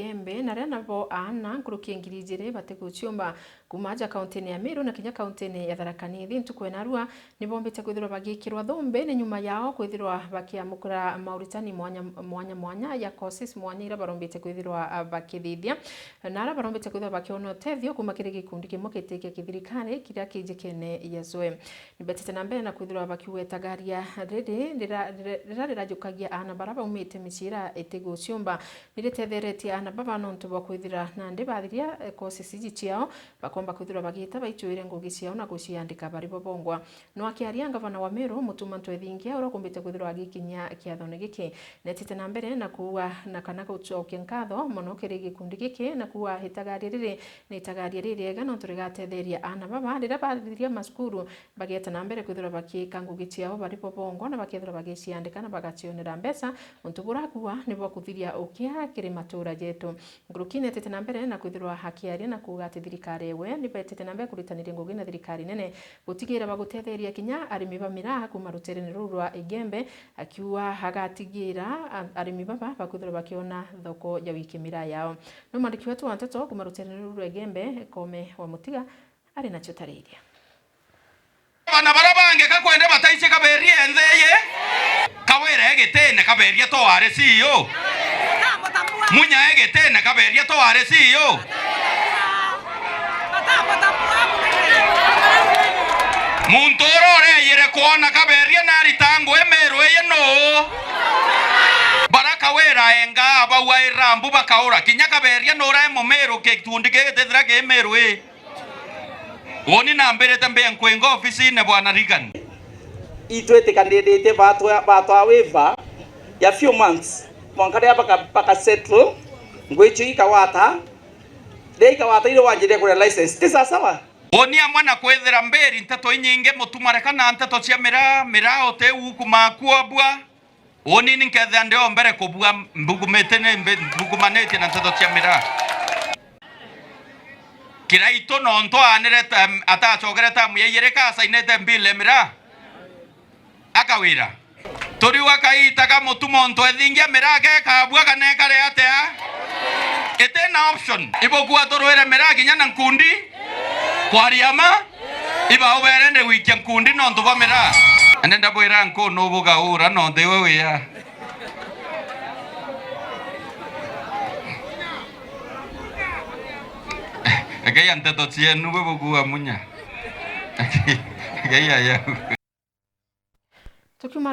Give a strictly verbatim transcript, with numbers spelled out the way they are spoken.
Igembe, na aria nabo aana nkuruki ya ngiri ijiri batiguciumba kuuma aja kauntine ya Meru na kinya kauntine ya Tharaka Nithi, ntuku ya narua ni bombite kwithirwa bagikirwa thumbi ni nyuma yao kwithirwa bakiamukira mauritani mwanya mwanya mwanya ya courses mwanya iria barombite kwithirwa, ah, bakithithia, na aria barombite kwithirwa bakiona utethio kuuma kiri gikundi kimwe giti kia kithirikari kiria ki njikene ya Zwe. Ni betite na mbere na kwithirwa bakiuga itagaria riri rira, rira, rira rirajukagia aana baria baumite micii iria itiguciumba. Ni ritetheretie aana baba nontu bwa kwithira nandi bathiria, eh, courses iji ciao, bakomba kwithirwa bagita baichuire ngugi ciao na guciandika bari bo bongwa. No akiaria, ngavana wa Meru, Mutuma M'Ethingia, uria ukumbite kwithirwa agikinyia kiathone giki, netite na mbere na kuuga na kana gucokia nkatho mono kiri gikundi giki, na kuuga itagaria riri ni itagaria ririega nontu rigatetheria aana baba riria bathiria macukuru, bageeta na mbere kwithirwa bakiika ngugi ciao bari bo bongwa na bakethirwa bagiciandika na bagacionera mbeca, untu buria akuuga ni bwa kuthiria ukia kiri matuura jetu. Nkuruki netete na mbere na kwithirwa akiaria na kuuga ati thirikari ewe ni betete na mbere kuritaniria ngugi na thirikari nene gutigira bagutetheria kinya arimi ba miraa kuuma ruteerene ruu rwa Igembe, akiuga agatigira a-, arimi baba bakwithirwa bakiona thoko ya wiki miraa yao. No mwandiki wetu wa nteto kuuma ruteerene ruu rwa Igembe, Kome wa Mutiga, ari nacio tariria. Bana bara bangi ka kwende bataici kaberia enthe yi. Kawira egitine kaberia to wari C E O. Munya egitine kaberia to wari C E O. Muntu ura ureyire kwona kaberia narita ngui Meru iyi nuu? Bara Kawira enga bau aira mbu bakaura. Kinya kaberia nura e Mumiru gikundi gigitithira ki Meru ii. Uuni nambirite mbia nkwinga ofisine, Bwana Reagan. Itwitikaniritie batwa-, batwa waiver ya few months, mwanka riria baka, baka settle, ngui icio ikawata, riria ikawata irio wanjirie kuria license. Ti sawa sawa? Uuni amwe na kwithira mbiri nteto inyingi, Mutuma reka na nteto cia miraa, miraa uti ukuma kuobua. Uuni ni nkethira ndi o mbere kubua mbugumite ni mbi-, mbugumanitie na nteto cia miraa. Kiraitu nontu aanire ta-, atacokere tamu ya ijiri ka asainite mbili miraa. Akawira. Turiuga kaita ka Mutuma untu ethingia miraa gekabua kana ekare atia? Iti na option. Ibukua turwire miraa kinya na nkundi. Kwaria ma. Iba ubere ndi gwikia nkundi nontu bwa miraa. Ende ndabwira nkuu nubugaura nontu iwe wia. Ekei ya nteto cienu bwe bukua munya. Ekei ya yau. Tukiuma